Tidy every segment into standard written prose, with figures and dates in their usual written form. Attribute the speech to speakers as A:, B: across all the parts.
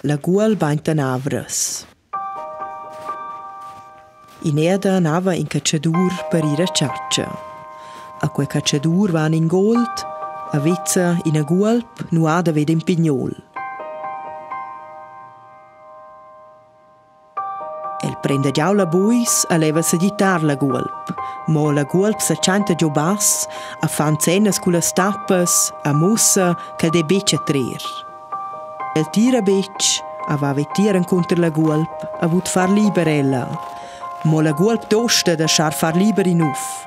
A: La guolp ainten Avras. In'eda nava in catschadur per ir a chatscha. A quei catschadur van in gold, a vezza ina guolp nuada ved in pignol. El prenda giau la buis e leva segitar la guolp. Mo la guolp sa tschenta giu bass, a fan zenas cullas tappas, a mussa ch'el dei buc a trer. El tira buc, a va vetier encunter la guolp, a vut far liber ella. Mo la guolp dosta da schar far liber in uff.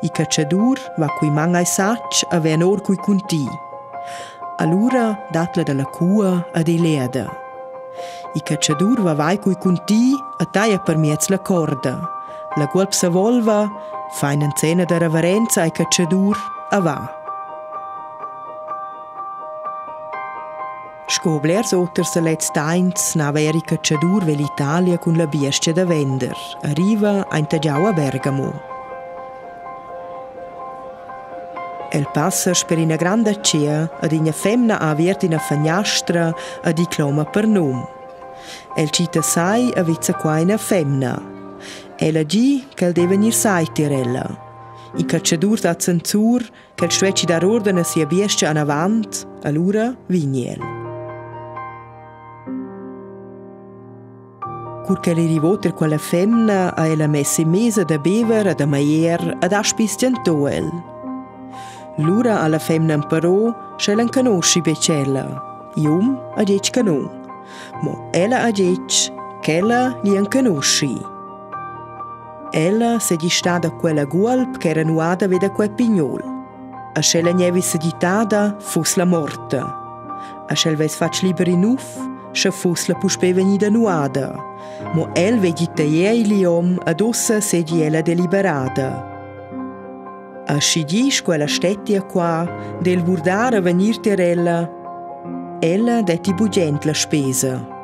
A: Il catschadur va cui man ai satg a ven or cui cunti. Allura dat la dalla cua ad Eleada. Il catschadur va vai cui cunti a taglia per miez la corda. La guolp sa volva, fa ina scena da reverenza ai catschadur a va. Sco blers oters da lezs tains nava er il catschadur vell'Italia cun la biestga da vender. Arriva aintagiau a Bergamo. El passa sper ina granda tgea ed ina femna ha aviert ina feniastra ed i cloma per num. El tgita sai e vezza qua ina femna. Ella di ch'el deva gnir sai tier ella. Il catschadur dat senzur ch'el stuessi dar uorden a sia biestga anavant, allura vegni el. Cur ch'el è arrivò ter quella femna ha ella mess in mesa da bever e da maier ed ha spistiantò el. Lura ha la femna emparò, sch'el encanoschi betg ella. Igl um ha detg che no. Mo ella ha detg ch'ella gli encanoschi. Ella seigi stada quella guolp ch'era nuada vi da quei pignol. E sch'ella gnevi segitada, fuss la morta. E sch'el vess fatg liber in uff, sche fuss la puspei vegnida nuada. Mo el vegli taglier igl liom ed ussa seigi ella deliberada. Aschi di sco ella stettia qua, del vurdar a vegnir tier ella, ella detti bugent la spesa.